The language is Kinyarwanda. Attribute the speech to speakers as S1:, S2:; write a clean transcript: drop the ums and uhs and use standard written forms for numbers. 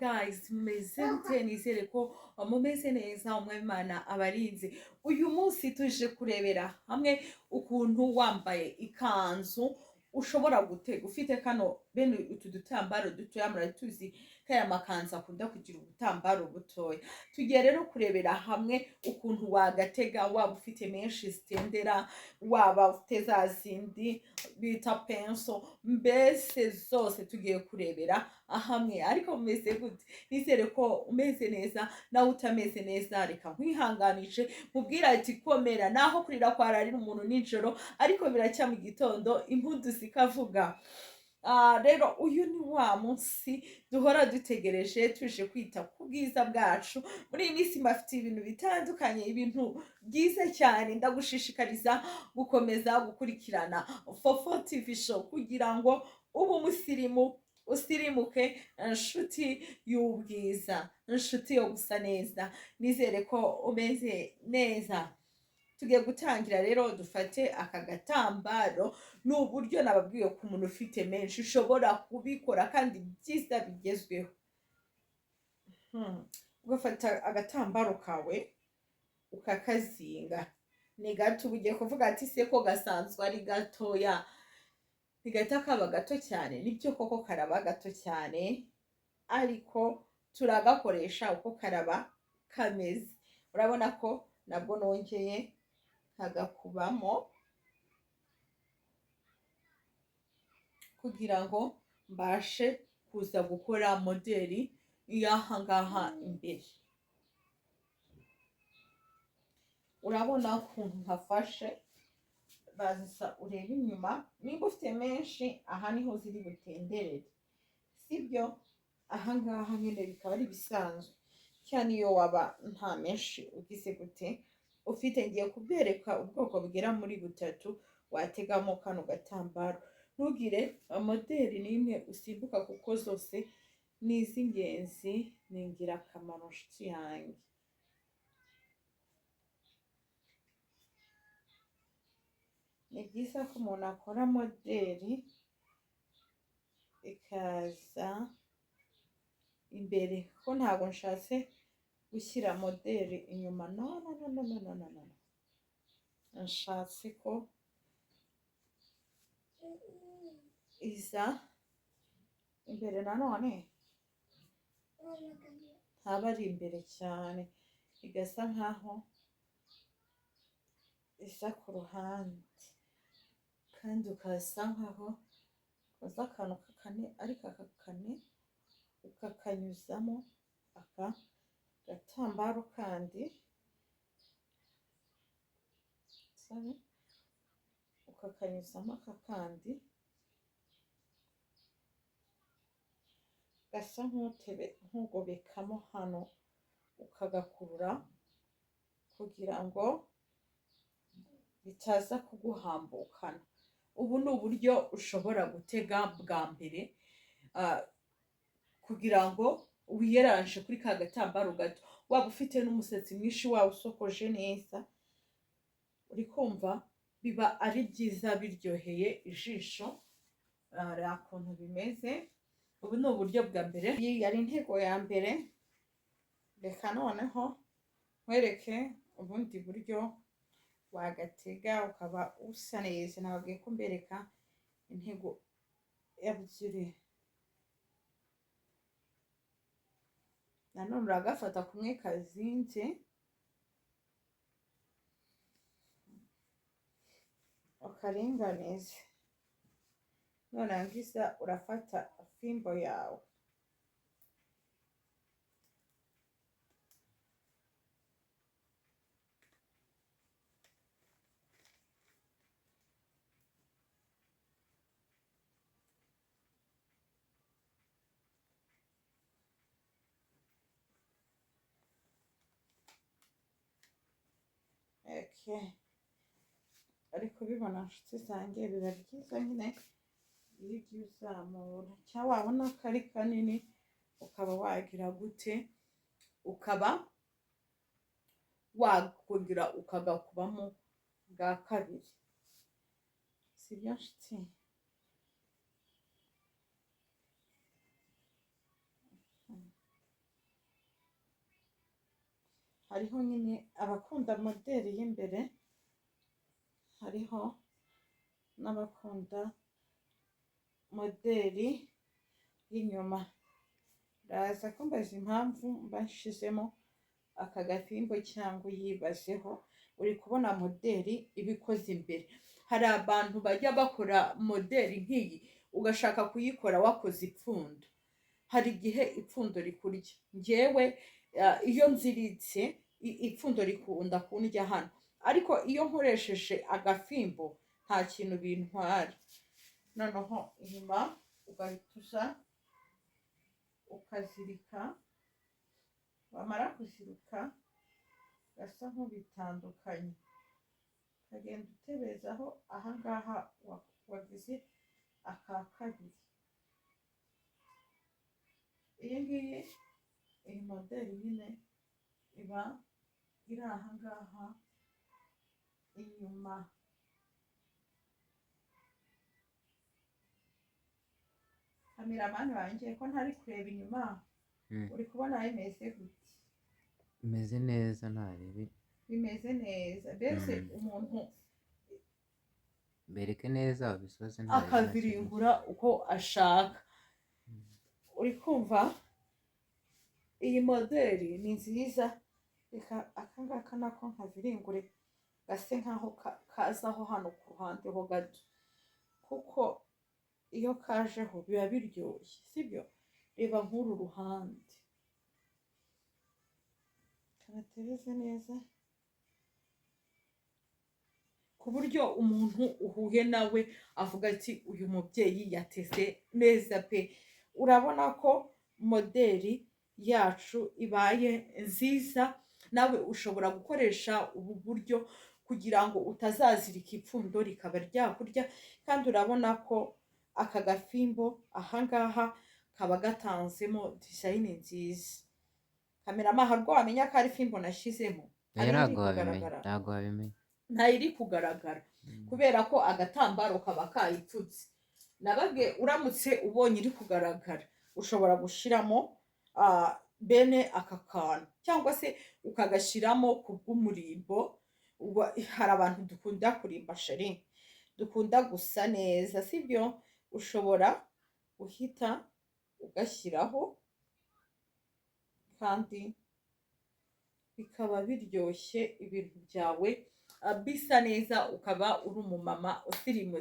S1: Guys, mumeze mute? Nizere ko mumeze neza, Umwami Imana abarinze. Uyu munsi tuje kurebera hamwe ukuntu wambaye ikanzu ushobora gutega ufite kano bene utu dutambaro dutoya. Muratuzi ko aya makanzu akunda kugira ubutambaro butoya. Tugiye rero kurebera hamwe ukuntu wagatega, waba ufite menshi zitendera, waba ufite za zindi bita penso, mbese zose tugiye kurebera hamwe. Ariko mumeze gute? Nizere ko umeze neza. Nawe utameze neza, reka nkwihanganishe, mubwira ati komera, naho kurira kwararira umuntu nijoro, ariko biracya mu gitondo impundu zikavuga. Rero uyu ni wa munsi duhora dutegereje, tuje kwita ku bwiza bwacu. Muri iyi minsi mbafitiye ibintu bitandukanye, ibintu byiza cyane. Ndagushishikariza gukomeza gukurikirana Fofo TV Show kugira ngo ube umusirimu, usirimuke, inshuti y'ubwiza, inshuti yo gusa neza. Nizere ko umeze neza. Tugiye gutangira rero. Dufate aka gatambaro. Ni uburyo nababwiye ko umuntu ufite menshi ushobora kubikora kandi byiza bigezweho. Ugafata agatambaro kawe ukakazinga. Ni gato, uba ugiye kuvuga ati se ko gasanzwe ari gatoya, ntigahita kaba gato cyane? Nibyo koko karaba gato cyane, ariko turagakoresha uko karaba kameze. Urabona ko nabwo nongeye nkagakubamo kugira ngo mbashe kuza gukora moderi y'aha ngaha imbere. Urabona ukuntu nkafashe. Baza urebe inyuma, nimba ufite menshi aha niho ziri butenderere, sibyo? Aha ngaha nyine bikaba ari ibisanzwe cyane iyo waba nta menshi ugize gute ufite. Ngiye kubereka ubwoko bugera muri butatu wategamo kano gatambaro. Ntugire moderi n'imwe usimbuka kuko zose ni iz'ingenzi, ni ingirakamaro, nshuti yanjye. Ni byiza ko umuntu akora moderi ikaza imbere, ko ntabwo nshatse gushyira moderi inyuma. No, no, no, no, no, no, no, no. Nshatse ko iza imbere, nanone ntaba ari imbere cyane, igasa nkaho isa ku ruhande, kandi ukasa nkaho ukoze akantu k'akane, ariko aka kane ukakanyuzamo aka gatambaro kandi, sorry, ukakanyuzamo aka kandi gasa nk'utebe, nk'ugobekamo hano, ukagakurura kugira ngo bitaza kuguhambukana. Ubu ni uburyo ushobora gutega bwa mbere, kugira ngo wiyeranje kuri ka gatambaro gato. Waba ufite n'umusatsi mwinshi, waba usokoje neza, uri kumva biba ari byiza, biryoheye ijisho. Reba ukuntu bimeze. Ubu ni uburyo bwa mbere. Iyi yari intego ya mbere. Reka noneho nkwereke ubundi buryo wagatega ukaba usa neza. Nababwiye ko mbereka intego ebyiri. Nanone uragafata kumwe kazinze, ukaringanize. Nurangiza urafata fimbo yawe, okay. Ariko ubibona, nshuti zanjye, biba byiza nyine iyo ugiye uzamura, cyangwa wabona ko ari kanini ukaba wagira gute, ukaba wakongera ukagakubamo bwa kabiri, sibyo nshuti? Hariho nyine abakunda moderi y'imbere, hariho n'abakunda moderi y'inyuma. Uraza kumbaza impamvu mba nshizemo aka gafimbo cyangwa uyibazeho. Uri kubona moderi iba ikoze imbere. Hari abantu bajya bakora moderi nk'iyi, ugashaka kuyikora wakoze ipfundo, hari igihe ipfundo rikurya. Njyewe iyo nziritse ipfundo rikunda kundya hano, ariko iyo nkoresheje agafimbo nta kintu bintwara. Noneho inyuma ugahita uza ukazirika, wamara kuzirika gasa nk'ubitandukanye, ukagenda utebezaho ahangaha wagize aka kabiri. Iyi ngiyi, iyi moderi nyine iba iri ahangaha inyuma. Cameraman wanjye, ko ntari kureba inyuma? Uri kubona bimeze gute?
S2: Imeze neza, nta ribi.
S1: Bimeze neza mbese. Umuntu
S2: Bereke neza ubisoze, nta ribi, nta kibazo.
S1: Akaviringura uko ashaka. Uri kumva iyi moderi ni nziza. Reka akangaka nako nkaviringure gase nkaho kazaho hano ku ruhande ho gato, kuko iyo kajeho biba biryoshye, sibyo? Reba nk'uru ruhande kanatereze neza, ku buryo umuntu uhuye nawe avuga ati: "Uyu mubyeyi yateze neza pe." Urabona ko moderi yacu ibaye nziza. Nawe ushobora gukoresha ubu buryo kugira ngo utazazirika ipfundo rikaba ryakurya. Kandi urabona ko aka gafimbo ahangaha kaba gatanzemo design nziza. Cameraman, hari ubwo wamenya ko ari fimbo nashyizemo?
S2: Oya.
S1: Hari iri
S2: Ntabwo wabimenya.
S1: kugaragara?
S2: Ntabwo wabimenya.
S1: Ntayiri kugaragara kubera ko agatambaro kaba kayipfutse. Nababwiye, uramutse ubonye iri kugaragara, ushobora gushyiramo bene aka kantu cyangwa se ukagashyiramo ku bw'umurimbo. Hari abantu dukunda kurimba, chérie, dukunda gusa neza, sibyo? Ushobora guhita ugashyiraho kandi bikaba biryoshye, ibintu byawe bisa neza, ukaba uri umumama usirimutse.